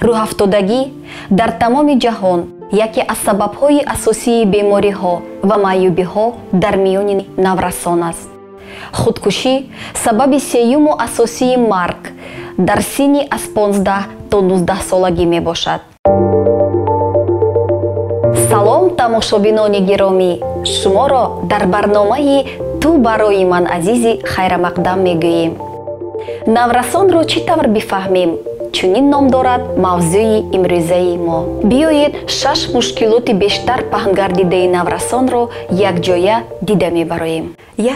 Рӯҳафтодагӣ дар тамоми ҷаҳон яке аз сабабҳои асосии бемориҳо ва маъюбиҳо дар миёни наврасон аст. Худкушӣ сабаби сеюму асосии марг дар синни аз 15 то 19 солагӣ мебошад. Салом, тамошобинони гиромӣ! Шуморо дар барномаи «Ту барои ман азизӣ» хайрамақдам мегӯем. Наврасонро чӣ тавр бифаҳмем? Чунин ном дорад мавзӯи имрӯзаи мо. Биёед, шаш мушкилоти бештар паҳнгардидаи наврасонро якҷоя дида мебароем.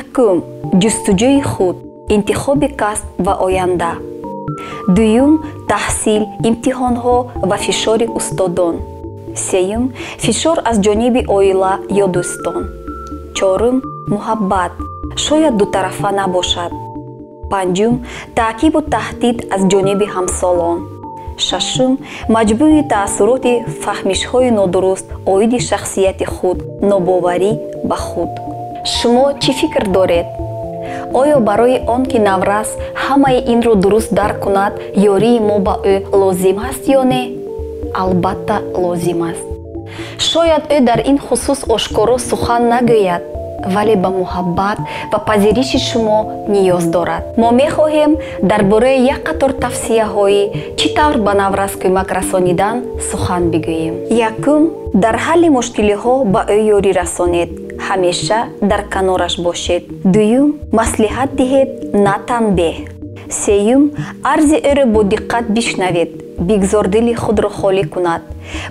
Якум: ҷустуҷӯи худ, интихоби касб ва оянда. Дуюм: таҳсил, имтиҳонҳо ва фишори устодон. Сеюм: фишор аз ҷониби оила ё дӯстон. Чорум: муҳаббат шояд дутарафа набошад. Панҷум: таъқибу таҳдид аз ҷониби ҳамсолон. Шашум: маҷмӯи таассуроти фаҳмишҳои нодуруст оиди шахсияти худ, нобоварӣ ба худ. Шумо чӣ фикр доред? Оё барои он ки наврас ҳамаи инро дуруст дарк кунад, ёрии мо ба ӯ лозим аст ё не? Албатта, лозим аст. Шояд ӯ дар ин хусус ошкоро сухан нагӯяд, вале ба муҳаббат ва пазириши шумо ниёз дорад. Мо мехоҳем дар бораи як қатор тавсияҳои чӣ тавр ба наврас кӯмак расонидан сухан бигӯем. Якум: дар ҳалли мушкилиҳо ба ӯ ёрӣ расонед, ҳамеша дар канораш бошед. Дуюм: маслиҳат диҳед, на танбеҳ. Сеюм: арзи ӯро бо диққат бишнавед, бигзор дили худро холӣ кунад,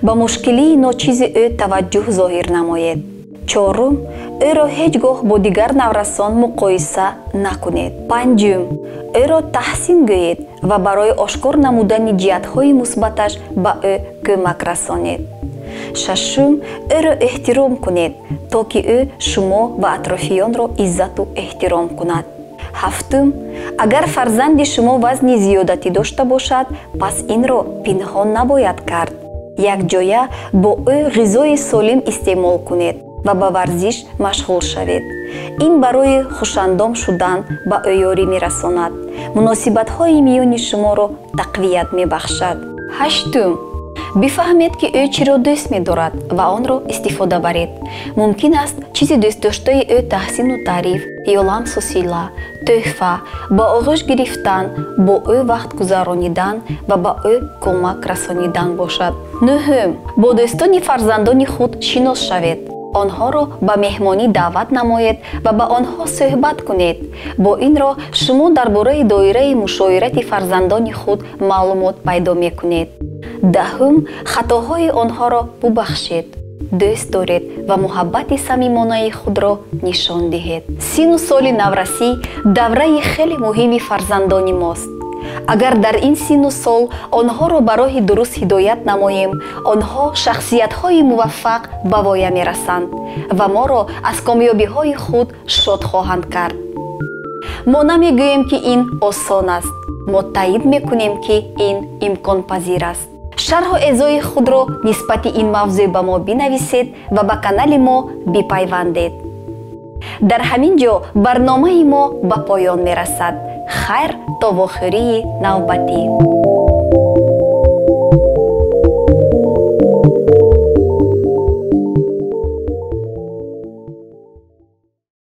ба мушкилии ночизи ӯ таваҷҷӯҳ зоҳир намоед. Чорум: ӯро ҳеҷ гоҳ бо дигар наврасон муқоиса накунед. Панҷум: ӯро таҳсин гӯед ва барои ошкор намудани ҷиҳатҳои мусбаташ ба ӯ кӯмак расонед. Шашум: ӯро эҳтиром кунед, то ки ӯ шумо ва атрофиёнро иззату эҳтиром кунад. Ҳафтум: агар фарзанди шумо вазни зиёдатӣ дошта бошад, пас инро пинҳон набояд кард. Якҷоя бо ӯ ғизои солим истеъмол кунед ва ба варзиш машғул шавед. Ин барои хушандом шудан ба ӯ ёрӣ мерасонад, муносибатҳои миёни шуморо тақвият мебахшад. Ҳаштум: бифаҳмед, ки ӯ чиро дӯст медорад, ва онро истифода баред. Мумкин аст, чизи дӯстдоштаи ӯ таҳсину таъриф ё ламсу сила, тӯҳфа, ба оғӯш гирифтан, бо ӯ вақт гузаронидан ва ба ӯ кӯмак расонидан бошад. Нӯҳум: бо дӯстони фарзандони худ шинос шавед, онҳоро ба меҳмонӣ даъват намоед ва ба онҳо суҳбат кунед. Бо ин роҳ шумо дар бораи доираи мушоирати фарзандони худ маълумот пайдо мекунед. Даҳум: хатоҳои онҳоро бубахшед, дӯст доред ва муҳаббати самимонаи худро нишон диҳед. Сину соли наврасӣ давраи хеле муҳими фарзандони мост. Агар дар ин сину сол онҳоро ба роҳи дуруст ҳидоят намоем, онҳо шахсиятҳои муваффақ ба воя мерасанд ва моро аз комёбиҳои худ шод хоҳанд кард. Мо намегӯем, ки ин осон аст. Мо таъид мекунем, ки ин имконпазир аст. Шарҳу эзои худро нисбати ин мавзӯъ ба мо бинависед ва ба канали мо бипайвандед. Дар ҳамин ҷо барномаи мо ба поён мерасад. Хайр, то вохӯрии навбатӣ.